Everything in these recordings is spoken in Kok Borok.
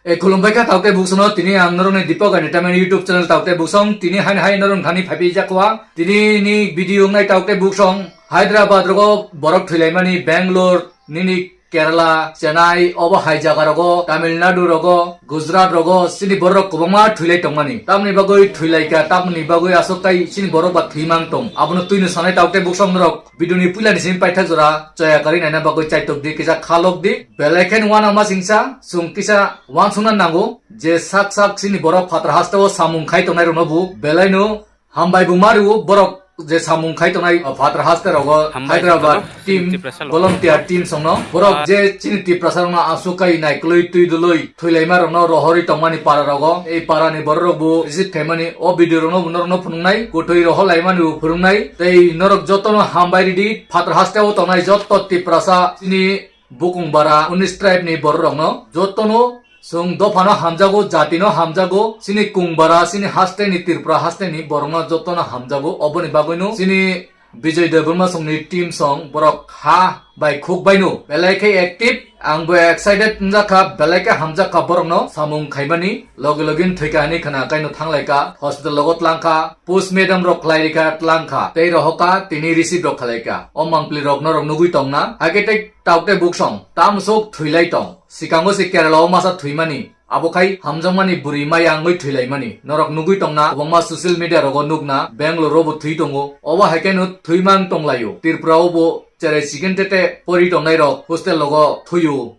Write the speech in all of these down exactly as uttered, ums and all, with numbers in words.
E khulumbai kha taukte buksongno, tini ang norokni Deepak Entertainment YouTube channel taukte buksong, tini haini hai norok thani phaipi jakwa, tini ni video wngnai taukte buksong, Hyderabad rogo borok thwilaimani, Bangalore, nini Kerala, Chennai, obo hai jaga rogo, Tamil Nadu rogo, Gujarat rogo, chini borok kwbangma thwilai tongmani. Tamni bagwi thwilaikha, tamni bagwi aswk tai chini borok ba thwimang tong. Abono twino sanai taukte buksong norok. Video ni puila ni simi paithak jora choya kari naina bagwi chaitok di, kisa khalok di. Belai khe uanama singsa, chwng kisa uansukna nango, je sak sak chini borok phatar hasteo samung khai tongnai rokno bo belai no hambai bo ma rwo, borok je samung khai tongnai phatar haste rogo Hambai Hyderabad tongthok, team, Tiprasa rok. Volunteer team songno. Borok Ah. Je chini Tiprasa rokno aswk kai naikolwi twi dulwi thwilaima rokno rohorwi tongmani para rogo, ei para ni borok rok bo visit khaimani o video rokno bo norokno phunuknai, kwthwi rohor laimani bo phunuknai, tei norok jotono hambai ridi. Phatar hasteo tongnai jotto Tiprasa chini bukung bara unis tribe ni borok rokno jotono chwng dophano hamjago, jatino hamjago, chini kung bara, chini haste ni Tripura haste ni borokno jotono hamjago. Oboni bagwino chini Bijoy Debbarma songni team song borok ha bai khuk baino belai khe active, ang bo excited wngjakha, belai khe hamjakha borokno samung khaimani. Logi login thwikha hinwi khna kaino thanglaikha, hospital logo tlangkha, post mortem rok khlai rikha, tlangkha tei rohokha, tini receive rok khlaikha. O mangpli rok norok nugwi tongna, hakhe tei taukte buksong tamsok thwilai tong. Sikango se Kerala o masa thwimani, abo khai hamjakmani bwrwi maya wngwi thwilaimani. Norok nugwi tongna, kwbangma social media rogo nukna, Bangalore o bo thwi tongo. Obo hai kheno thwimang tonglaio. Tripura o bo cherai chiken tete pori tongnai rok hostel rogo thwio.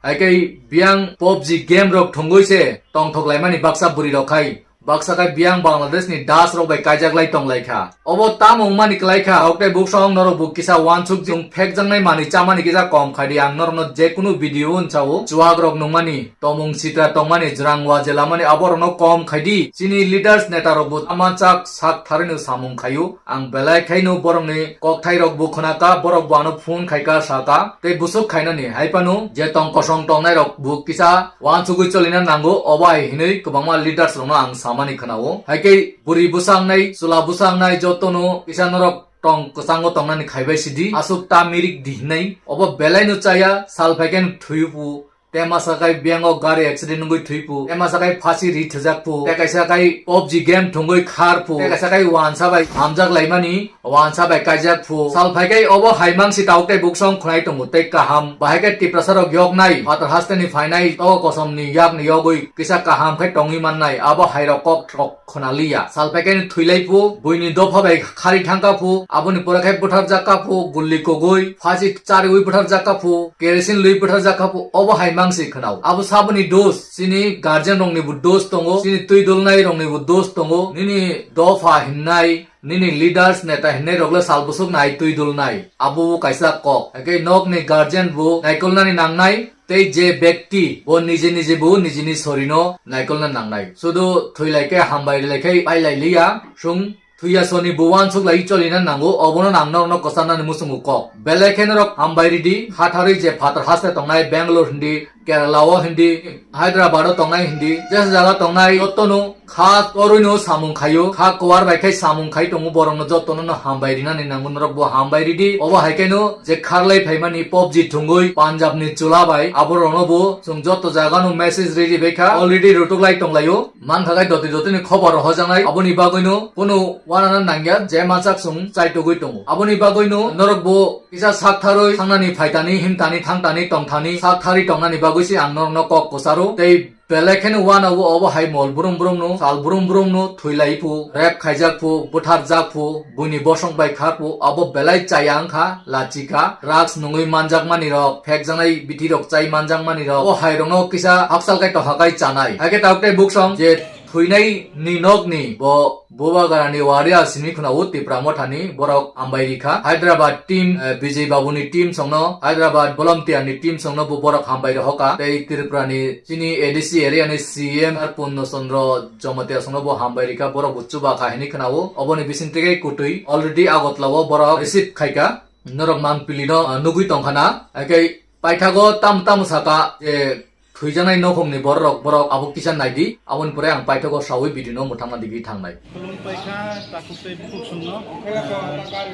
Hai khe biyang pubji game rok thwngwi se tongthok laimani baksa bwrwi rok khai. Baksa khe biyang Bangladesh ni das rok bai kaijak lai tong lai kha. Obo tamo wngmani kwlai kha, ok tei buksong norok bo kisa uansuk jung phekjaknai manwi chamani kisa kom khai di. Ang norokno je kunu video unsao chuak rok nungmani, tomung sitra tongmani, jwrang waje lamani abo rokno kom khai di. Chini leaders neta rok bo ama chak sak tharwi no samung khaio. Ang belai khaino borokni kokthai rok bo khwnaka, borok bo ano phone khaika saka tei bwswk khainani. Hai phano je tong kosong tongnai rok bo kisa uansugwi cholina nango, obo hai hinwi kwbangma leaders rokno ang samani khwnao. Hai khe bwrwi bwsaknai, chwla bwsaknai jotono kisa norok tong kwchango tongnani khaibai sidi, aswk ta mirik di hinwi. Obo belai no chaya, sal phai khe thwiyo phu, tei masa khai biyang o gari accident wngwi thwi phu, tei masa khai phasi ri thwjak phu, tei kaisa khai pubji game thwngwi khar phu, tei kaisa khai uansa bai hamjak laimani, uansa bai kaijak phu. Sal phai khe obo hai mangsi tauk tei buksong khwnai tongo tei kaham. Bahai khe Tiprasa rok yoknai, phatar hasteni phainai, togo kosom ni yak ni yogwi kisa kaham khe tongwi mannai, abo hai rok kok rok khwnaliya. Sal phai khe thwilai phu, buini dopha bai khari thangka phu, aboni pore khe bwthar jakka phu, gulli kogwi, phasi chariwi bwthar jakka phu, kerosene lwi bwthar jakka phu, obo hai mangsi khwnao. Abo saboni dos, chini guardian rokni bo dos tongo, chini twi dulnai rokni bo dos tongo, nini dopha hinnai, nini leaders neta hinnai rok le sal bwswk nai twi dulnai. Abo bo kaisa kok. Hakhe nokni guardian bo naikolnani nangnai, tei je bekti bo nije nije bo nijini sorino naikolna nangnai. Sudu thwilai khe hambai rilai khe pailai liya, sung thwiya soni bo uansuk lai cholina nango, obono nang norokno kwcharnani muchungo kok. Belai khe norok hambai ridi, hatharwi je phatar haste tongnai Bangalore hindi, Kerala o hindi, Hyderabad o tongnai hindi, jesa jaga tongnai jotono kha torwi no samung khaio, kha kwar bai khai samung khai tongo, borok no joto no hambai rinani nango, norok bo hambai ridi. Obo hai khe no je kharlai phaimani pubji thwngwi Punjab ni chwla bai, aborok no bo chwng joto jaga no message ridi bai kha, already rutuk lai tong laio, man kha khai doti doti ni khobor hojaknai, aboni bagwi no kunu uanana nangya, je machak chwng chaitugwi tongo, aboni bagwi no norok bo kisa sak tharwi thangnani, phaitani, himtani, thangtani, tongthani, sak tharwi tongnani bagwi se ang norokno kok kwcharo. Tei belai kheno uanao obo hai mol brum brum no, sal brum brum no thwilai phu, rep khaijak phu, bwthar jak phu, buini bosong bai kha phu, abo belai chaya wngkha, lachi kha, drugs nungwi manjakmani rok, phekjaknai bithi rok chai manjakmani rok, o hai rokno kisa hakchal kai tongkha kai chanai. Hakhe tabuk tei buksong je thwinai ni nokni bo Bubagarani Waria simi khwnao Tipra Mothani borok hambai rikha. Hyderabad team, eh, Vijay Babuni team songno, Hyderabad volunteer ni team songno bo borok hambai rohoka. Tei Tripura ni chini A D C area ni C M ar Purno Chandra Jamatia songno bo hambai rikha. Borok bo chuba kha hinwi khwnao. Oboni bising tege kutui already Agartala o borok receive khaika. Norok mangpili no, ah, nugwi tongkhana. Hakhe paithago tam tam saka je thwijaknai nokhongni bororok, borok abo kisa naidi, aboni pore ang paithago saui video no mwthangna digwi thangnai. Khulumpai kha takhuk tei bukhuk songno.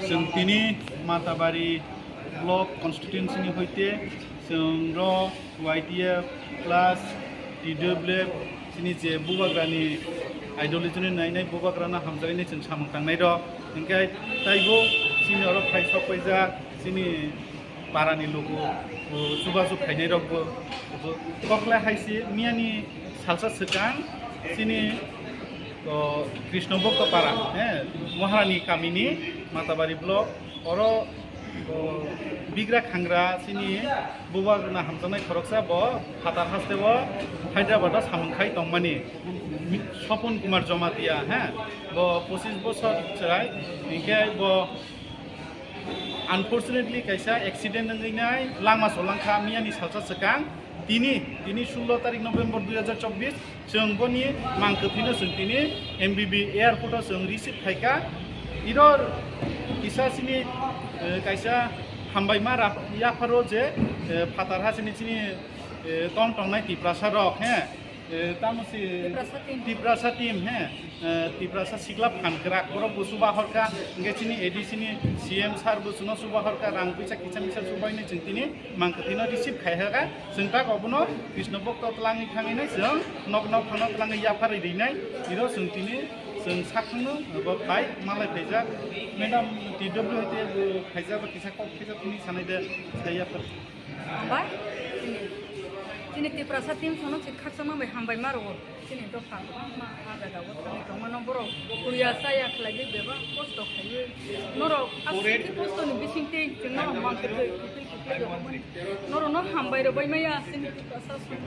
Chwng tini Matabari block constituency ni hoite chwng ro Y T F plus T W F chini je bubagrani ideology ni nainai bubagrano hamjaknai chwng samung tangnai rok, hinkhe taibo chini oro phai sok paijak chini parani luku, o, chubachu khainai rokbo. Kokle hai se miyani salsa swkang chini, o, Krishna Bhakta para, he, Maharani kamini Matabari block, oro, o, bigra khangra chini bubagrana hamjaknai khoroksa bo phatar hasteo Hyderabad o samung khai tongmani Sopon Kumar Jamatia, he, bo pochis bosor chwrai, hinkhe bo unfortunately kaisa accident wngwi nai lama cholangkha miyani salsa swkang tini, tini sullo tarik November dui hajar chobbish, chwng boni mang kwthwino chwng tini M B B airport o chwng receive khaikha. Iro kisa chini, eh, kaisa hambaima ra-, yapharo je, eh, phatar ha chini, chini, eh, tong tongnai Tiprasa rok, he, eh, tamo si Tiprasa team. Tiprasa team, he, eh, Tiprasa sikla phan kwrak borok bo chuba horkha, hinkhe chini A D C ni C M sir bo chwngno chuba horkha, rang puisa kisa misa chubaino chwng tini mang kwthwino receive khai hakha. Chwng tak obono Krishna Bhakta twlangwi thangwi nai chwng nok nok phano twlangwi yapharwi rinai. Iro chwng tini chwng sakthangno bo phai malai phaijak. Madam T W F te bo phaijak ba kisa kok phaijak tini sanai de sai yaphar. Hambai. Chini, chini Tiprasa team sono si khakchangma bai hambai ma rwo. Chini dopha kwbangma ah jaga o thangwi tongmano borok huya chaya khlaiwi bebak kosto khaiwi. Norok aswk khe kosto ni bisingtwi chwngno mang kwthwi kwthwi kwthwi rwmani. Norokno hambai rwbai maya chini Tiprasa song.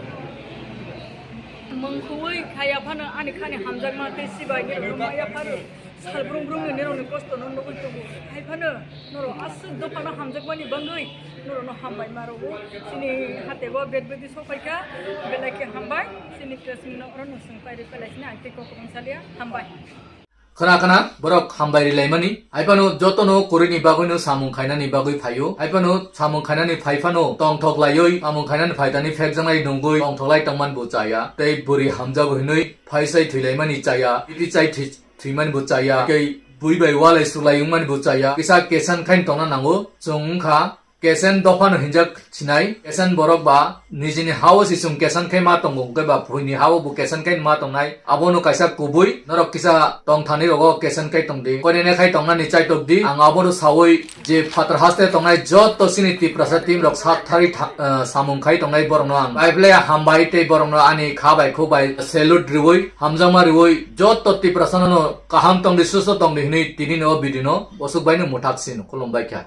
Mung khuwi khaya phano ani khani hamjakma tei sibai ni rwmaya phano. Sal brung brung ni norokni kosto no nugwi tongo. Hai phano norok aswk dophano hamjakmani bangwi norokno hambai ma rwo. Chini hatego bed bedi sokphaikha, belai khe hambai. Chini press meet no oro no swng pairi pelaisini ang tei kok kwbang salia. Hambai. Khna khna borok hambai rilaimani. Hai phano jotono kwrwini bagwino samung khainani bagwi phaio. Hai phano samung khainani phai phano tongthok laiwi samung khainani phaitani phekjaknai nungwi tongthok lai tongmani bo chaya. Tei bwrwi hamjago hinwi phai sai thwilaimani chaya. Titi chai thwi thwimani bo chaya, tei bui bai walai sulai wngmani bo chaya, kisa kesan khain tongna nango. Chwng wngkha kesan dophano hinjak sinai, kesan borok ba nijini hao se chwng kesan khai ma tongo, hwnkhe ba buini hao bo kesan khai ma tongnai, abono kaisa kubui. Norok kisa tongthani rogo kesan khai tongdi, koinene khai tongnani chaitok di. Ang abono sawi je phatar haste tongnai joto chini Tiprasa team rok sak thari tha-, ah, samung khai tongnai borokno ang bai ble hambai tei borokno ani kha bai khuk bai salute riwi, hamjakma riwi, joto Tiprasa no kaham tongdi, susto tongdi hinwi tini no video no bosuk bai no muthak sin khulumbai kha.